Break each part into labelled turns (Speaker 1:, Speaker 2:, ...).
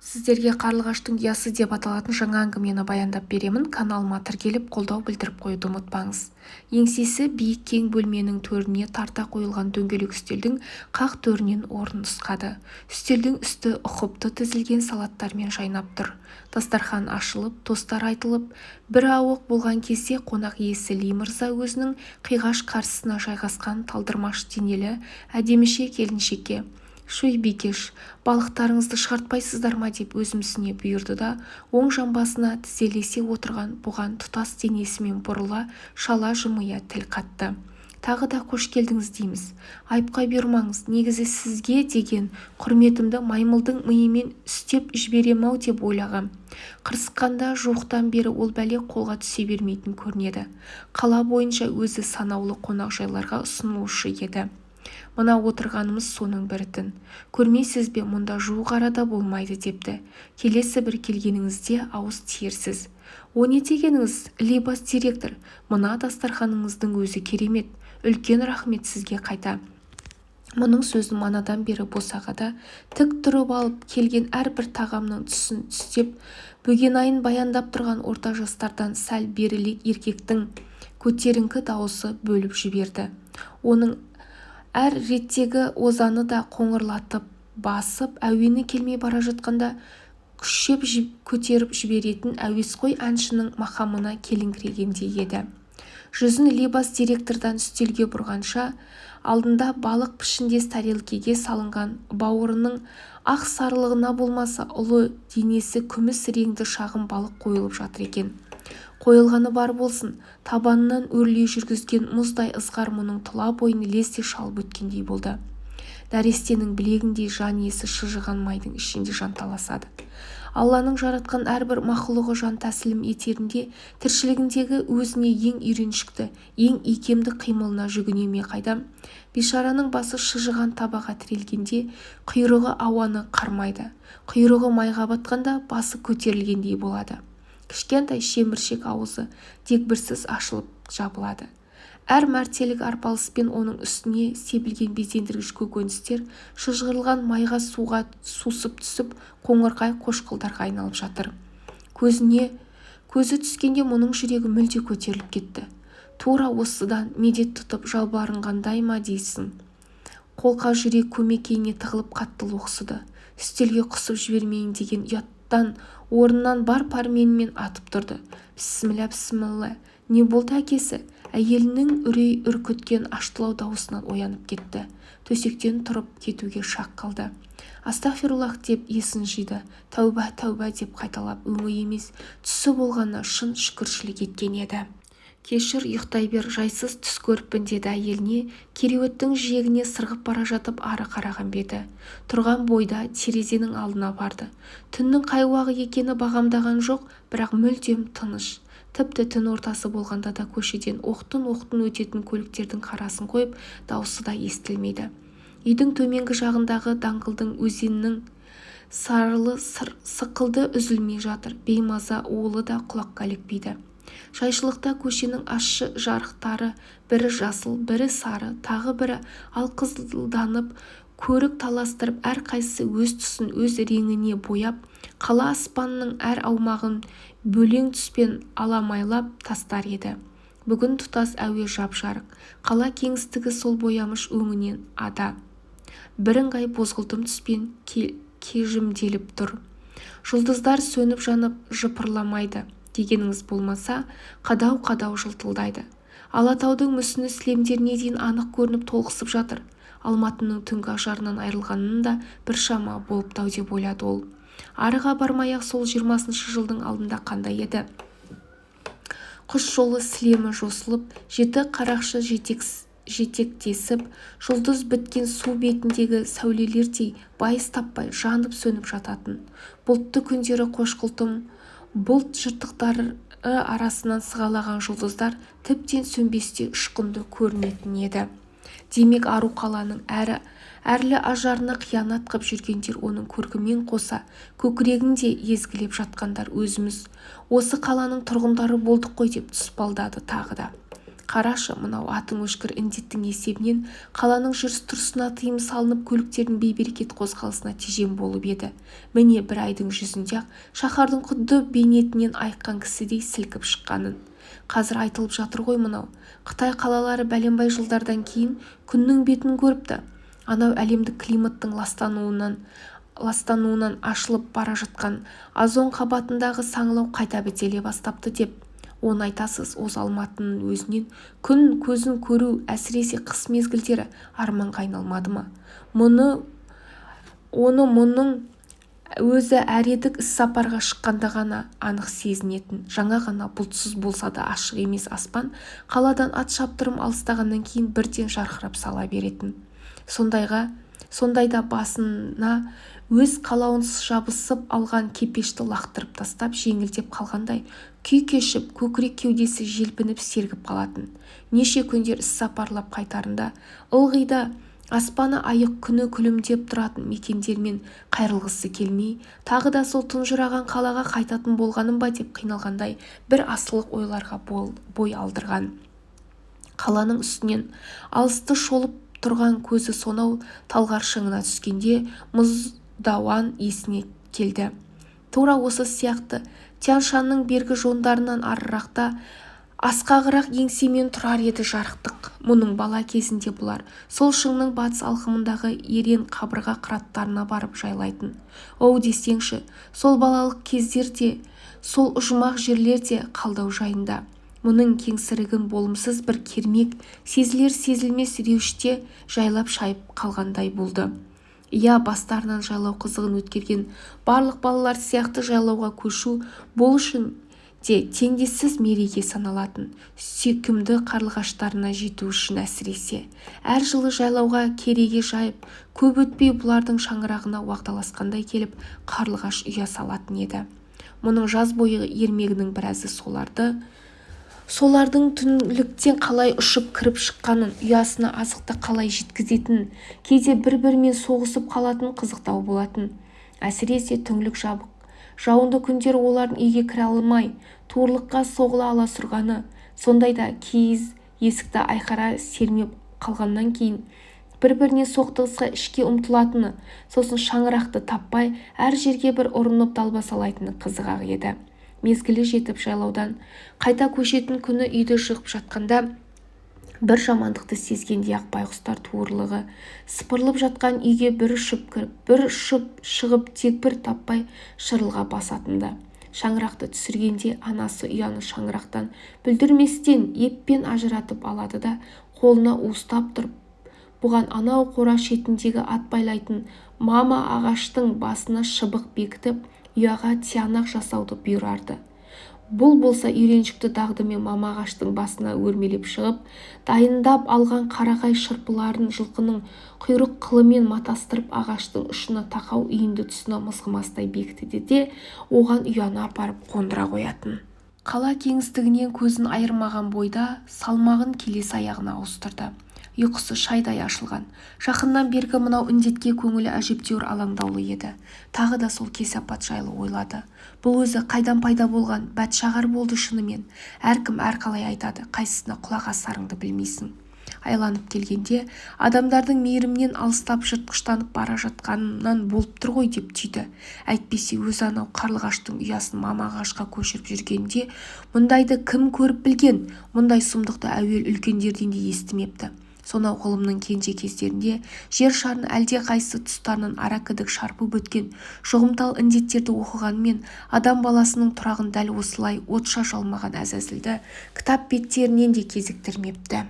Speaker 1: Сіздерге «Қарлығаштың ұясы» деп аталатын жаңа әңгімені баяндап беремін. Каналыма тіркеліп, қолдау білдіріп қоюды ұмытпаңыз. Еңсесі биік кең бөлменің төріне тарта қойылған дөңгелек үстелдің қақ төрінен орын нұсқады. Үстелдің үсті ұқыпты тізілген салаттармен жайнап тұр. Дастархан ашылып, тостар айтылып, бір ауық болған кезде қонақ иесі Ли мырза өзінің қиғаш қарсысына жайғасқан талдырмаш денелі, әдеміше келіншекке: «Шүй, бикеш, балықтарыңызды шығартпайсыздар ма?» – деп өзімсіне бұйырды да, оң жамбасына тізелесе отырған бұған тұтас денесімен бұрыла шала жымия тіл қатты: «Тағы да қош келдіңіз дейміз. Айыпқа бұйырмаңыз, негізі сізге деген құрметімді маймылдың миымен үстеп жіберем-ау деп ойлағам. Қырсыққанда жуықтан бері ол бәле қолға түсе бермейтін көрінеді. Қала бойынша өзі санаулы қонақжайларға ұсынылушы еді. Мына отырғанымыз соның бірі-тін. Көрмейсіз бе, мұнда жуық арада болмайды депті. Келесі бір келгеніңізде ауыз тиерсіз. О не дегеніңіз, Ли бас директор, мына дастарханыңыздың өзі керемет. Үлкен рахмет сізге қайта». Мұның сөзін манадан бері босағада тік тұрып алып, келген әрбір тағамның түсін түстеп, бөгенайын баяндап тұрған орта жастардан сәл берірек еркектің көтеріңкі дауысы бөліп жіберді. Оның әр реттегі озаны да қоңырлатып басып, әуені келмей бара жатқанда күшеп көтеріп жіберетін әуесқой әншінің мақамына келіңкірегендей еді. Жүзін Ли бас директордан үстелге бұрғанша, алдында балық пішіндес тәрелкеге салынған, бауырының ақ сарылығына болмаса, ұлы денесі күміс реңді шағын балық қойылып жатыр екен. Қойылғаны бар болсын, табанынан өрлей жүргізген мұздай ызғар мұның тұла бойын лезде шалып өткендей болды. Нәрестенің білегіндей жан иесі шыжыған майдың ішінде жанталасады. Алланың жаратқан әрбір мақұлығы жан тәсілім етерінде тіршілігіндегі өзіне ең үйреншікті, ең икемді қимылына жүгіне ме қайдам? Бейшараның басы шыжыған табаға тірелгенде құйрығы ауаны қармайды. Құйрығы майға батқанда басы көтерілгендей болады. Кішкентай шеміршек ауызы дегбірсіз ашылып жабылады. Әр мәртелік арпалыспен оның үстіне себілген безендіргіш көкөністер шыжғырылған майға суға сусып түсіп, қоңырқай қошқылдарға айналып жатыр. Көзіне көзі түскенде мұның жүрегі мүлде көтеріліп кетті. Тура осыдан медет тұтып жалбарынғандай ма дейсің. Қолқа жүрек көмекейіне тығылып қатты лоқсыды. Үстелге құсып жібермейін деген ұяттан орнынан бар пәрменімен атып тұрды. «Пісміллә, пісміллә, не болды, әкесі?» Әйелінің үрей үркіткен аштылау дауысынан оянып кетті. Төсектен тұрып кетуге шақ қалды. «Астағфируллах», – деп есін жиды. «Тәуба, тәуба», – деп қайталап, өңі емес, түсі болғанына шын шүкіршілік еткен еді. «Кешір, ұйықтай бер, жайсыз түс көріппін», – деді әйеліне кереуеттің жиегіне сырғып бара жатып ары қараған беті. Тұрған бойда терезенің алдына барды. Түннің қай уағы екені бағамдаған жоқ, бірақ мүлдем тыныш. Тіпті түн ортасы болғанда да көшеден оқтын-оқтын өтетін көліктердің қарасын қойып, даусы да естілмейді. Үйдің төменгі жағындағы даңғылдың өзеннің сарылы сықылды үзілмей жатыр. Беймаза уылы да құлаққа ілікпейді. Жайшылықта көшенің ащы жарықтары бірі жасыл, бірі сары, тағы бірі алқызылданып көрік таластырып, әрқайсысы өз түсін өз реңіне бояп, қала аспанының әр аумағын бөлең түспен аламайлап тастар еді. Бүгін тұтас әуе жап-жарық. Қала кеңістігі сол боямыш өңінен ада. Бірыңғай бозғылтым түспен кежімделіп тұр. Жұлдыздар сөніп-жанып жыпырламайды дегеніңіз болмаса, қадау-қадау жылтылдайды. Алатаудың мүсіні сілемдеріне дейін анық көрініп толықсып жатыр. Алматының түнгі ажарынан айырылғанына да біршама болыпты-ау деп ойлады ол. Арыға бармай-ақ сол 20-шы жылдың алдында қандай еді? Құс жолы сілемі жосылып, жеті қарақшы жетектесіп, жұлдыз біткен су бетіндегі сәулелердей байыз таппай жанып-сөніп жататын. Бұлтты күндері қошқылтым бұлт жыртықтары арасынан сығалаған жұлдыздар тіптен сөнбестей ұшқынды көрінетін еді. Демек, ару қаланың әрі әрлі ажарына қиянат қып жүргендер, оның көркімен қоса көкірегін де езгілеп жатқандар өзіміз, осы қаланың тұрғындары болдық қой деп тұспалдады тағы да. Қарашы, мынау атың өшкір індеттің есебінен қаланың жүріс-тұрысына тыйым салынып, көліктердің бейберекет қозғалысына тежем болып еді. Міне, бір айдың жүзінде-ақ шаһардың құдды бейнетінен айыққан кісідей сілкіп шыққанын. Қазір айтылып жатыр ғой мынау қытай қалалары бәленбай жылдардан кейін күннің бетін көріпті, анау әлемдік климаттың ластануынан ашылып бара жатқан озон қабатындағы саңылау қайта бітеле бастапты деп. Оны айтасыз, осы Алматының өзінен күн көзін көру, әсіресе қыс мезгілдері арманға айналмады ма? Оны мұның өзі әредік іссапарға шыққанда ғана анық сезінетін. Жаңа ғана бұлтсыз болса да ашық емес аспан қаладан ат шаптырым алыстағаннан кейін бірден жарқырап сала беретін. Сондайда басына өз қалауынсыз жабысып алған кепешті лақтырып тастап, жеңілдеп қалғандай күй кешіп, көкірек кеудесі желпініп сергіп қалатын. Неше күндер іссапарлап қайтарында ылғи да аспаны айық, күні күлімдеп тұратын мекендермен қайырылғысы келмей, тағы да сол тұнжыраған қалаға қайтатын болғаным ба деп қиналғандай бір асылық ойларға бой алдырған. Қаланың үстінен алысты шолып тұрған көзі сонау Талғар шыңына түскенде Мұздауан есіне келді. Тура осы сияқты Тянь-Шаньның бергі жондарынан арырақта асқағырақ еңсемен тұрар еді жарықтық. Мұның бала кезінде бұлар сол шыңның батыс алқымындағы ерен қабырға қыраттарына барып жайлайтын. Оу десеңші, сол балалық кездер де, сол ұжымақ жерлер де қалды-ау жайында. Мұның кеңсірігін болымсыз бір кермек сезілер-сезілмес реуіште жайлап шайып қалғандай болды. Иә, бастарынан жайлау қызығын өткерген барлық балалар сияқты жайлауға көшу бұл үшін де теңдессіз мереке саналатын. Сүйкімді қарлығаштарына жету үшін әсіресе. Әр жылы жайлауға кереге жайып, көп өтпей бұлардың шаңырағына уағдаласқандай келіп қарлығаш ұя салатын еді. Мұның жаз бойы ермегінің біразы солардың түңліктен қалай ұшып кіріп шыққанын, ұясына азықты қалай жеткізетінін, кейде бір-бірімен соғысып қалатын қызықтау болатын. Әсіресе түңлік жабық жауынды күндері олардың үйге кіре алмай, туырлыққа соғыла аласұрғаны, сондайда киіз есікті айқара сермеп қалғаннан кейін бір-біріне соқтығыса ішке ұмтылатыны, сосын шаңырақты таппай, әр жерге бір ұрынып далбасалайтыны қызық-ақ еді. Мезгілі жетіп жайлаудан қайта көшетін күні үйді жығып жатқанда бір жамандықты сезгендей-ақ байғұстар туырлығы сыпырылып жатқан үйге бір ұшып кіріп, бір ұшып шығып дегбір таппай шырылға басатын-ды. Шаңырақты түсіргенде анасы ұяны шаңырақтан бүлдірместен еппен ажыратып алады да, қолына уыстап тұрып, бұған анау қора шетіндегі ат байлайтын мама ағаштың басына шыбық бекітіп, ұяға тиянақ жасауды бұйырарды. Бұл болса үйреншікті дағдымен мама ағаштың басына өрмелеп шығып, дайындап алған қарағай шырпыларын жылқының құйрық қылымен матастырып, ағаштың ұшына тақау үйінді тұсына мызғымастай бекітеді де, оған ұяны апарып қондыра қоятын. Қала кеңістігінен көзін айырмаған бойда салмағын келесі аяғына ауыстырды. Ұйқысы шайдай ашылған. Жақыннан бергі мынау індетке көңілі әжептәуір алаңдаулы еді. Тағы да сол кесапат жайлы ойлады. Бұл өзі қайдан пайда болған бәтшағар болды шынымен. Әркім әрқалай айтады, қайсысына құлақ асарыңды білмейсің. Айланып келгенде адамдардың мейірімнен алыстап жыртқыштанып бара жатқанынан болып тұр ғой деп түйді. Әйтпесе өзі анау қарлығаштың ұясын мама ағашқа көшіріп жүргенде мұндайды кім көріп білген, мұндай сұмдықты әуел үлкендерден де естімепті. Сонау ғылымның кенже кездерінде жер шарын әлде қайсы тұстарынан аракідік шарпып өткен жұғымтал індеттерді оқығанмен, адам баласының тұрағын дәл осылай отша жалмаған әзәзілді кітап беттерінен де кезіктірмепті.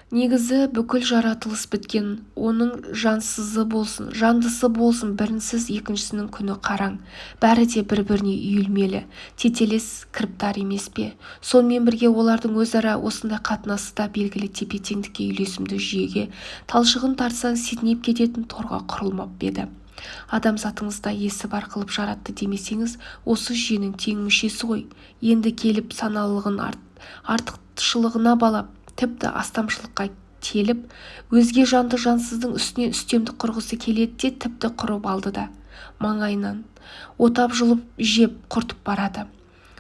Speaker 1: Негізі бүкіл жаратылыс біткен, оның жансызы болсын, жандысы болсын, бірінсіз екіншісінің күні қараң. Бәрі де бір-біріне үйілмелі, тетелес кіріптар емес пе? Сонымен бірге олардың өзара осындай қатынасы да белгілі тепе-теңдікке, үйлесімді жүйеге, талшығын тартсаң сетінеп кететін торға құрылмап еді. Адамзатыңызда есі бар қылып жаратты демесеңіз, осы жүйенің тең мүшесі ғой. Енді келіп саналылығын артықшылығына балап, тіпті астамшылыққа теліп, өзге жанды жансыздың үстінен үстемдік құрғысы келеді де, тіпті құрып алды да, маңайынан отап жұлып жеп құртып барады.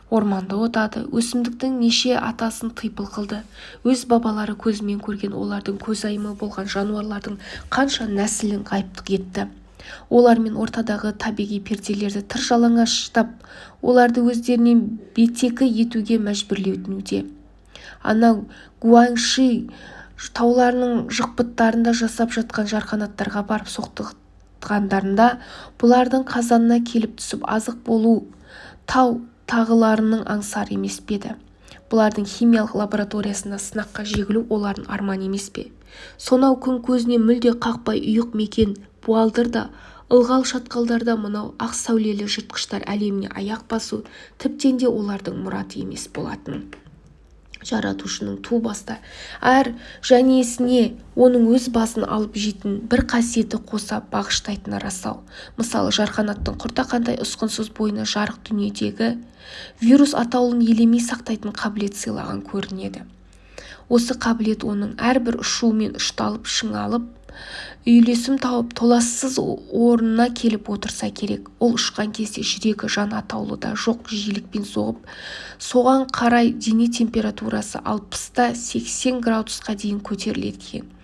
Speaker 1: Орманды отады, өсімдіктің неше атасын типыл қылды, өз бабалары көзімен көрген олардың көзайымы болған жануарлардың қанша нәсілін ғайып етті. Олармен ортадағы табиғи перделерді тыр жалаңаштап, оларды өздерінен бетекі етуге мәжбүрленуде. Анау Гуанши тауларының жықпылдарында жасап жатқан жарқанаттарға барып соқтыққандарында бұлардың қазанына келіп түсіп азық болу тау тағыларының аңсары емес пе еді? Бұлардың химиялық лабораториясында сынаққа жегілу олардың арманы емес пе? Сонау күн көзінен мүлде қақпай ұйық мекен буалдырда, ылғал шатқалдарда мынау ақ сәулелі жыртқыштар әлеміне аяқ басу тіптен де олардың мұраты емес болатын. Жаратушының ту баста әр жәниесіне оның өз басын алып жейтін бір қасиетті қоса бағыштайтыны рас-ау. Мысалы, жарқанаттың құртақандай ұсқынсыз бойына жарық дүниедегі вирус атаулыны елемей сақтайтын қабілет сыйлаған көрінеді. Осы қабілет оның әрбір ұшуымен ұшталып, шыңалып, үйлесім тауып, толассыз орнына келіп отырса керек. Ол ұшқан кезде жүрегі жан атаулыда жоқ жиілікпен соғып, соған қарай дене температурасы 60-80 градусқа дейін көтеріледі екен.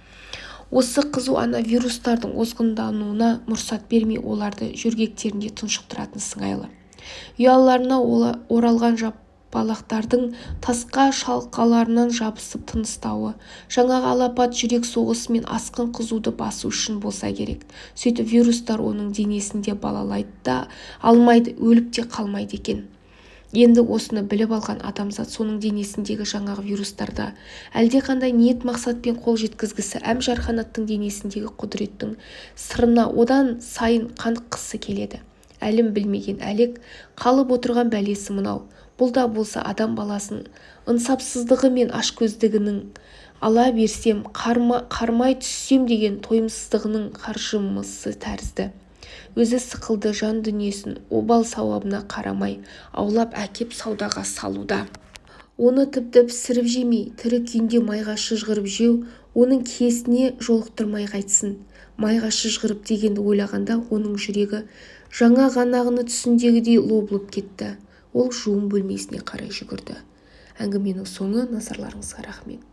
Speaker 1: Осы қызу ана вирустардың озғындануына мұрсат бермей, оларды жөргектерінде тұншықтыратын сыңайлы. Ұяларына оралған жапалақтардың тасқа шалқаларынан жабысып тыныстауы, жаңағы алапат жүрек соғысы мен асқын қызуды басу үшін болса керек. Сөйтіп вирустар оның денесінде балалай да алмайды, өліп те қалмайды екен. Енді осыны біліп алған адамзат соның денесіндегі жаңағы вирустарда әлдеқандай ниет-мақсатпен қол жеткізгісі әм жарқанаттың денесіндегі құдіреттің сырына одан сайын қаныққысы келеді. Әлім білмеген әлек қалып отырған бәлесі мынау. Бұл да болса адам баласының ынсапсыздығы мен ашкөздігінің, ала берсем, қармай түссем деген тойымсыздығының қаржымысы тәрізді. Өзі сықылды жан дүниесін обал-сауабына қарамай аулап әкеп саудаға салуда. Оны тіпті пісіріп жемей, тірі күйінде майға шыжғырып жеу оның киесіне жолықтырмай қайтсін. Майға шыжғырып дегенді ойлағанда оның жүрегі жаңа ғанағыны түсіндегідей лоблып кетті. Ол жуын бөлмесіне қарай жүгірді. Әңгіменің соңы. Назарларыңызға рахмет.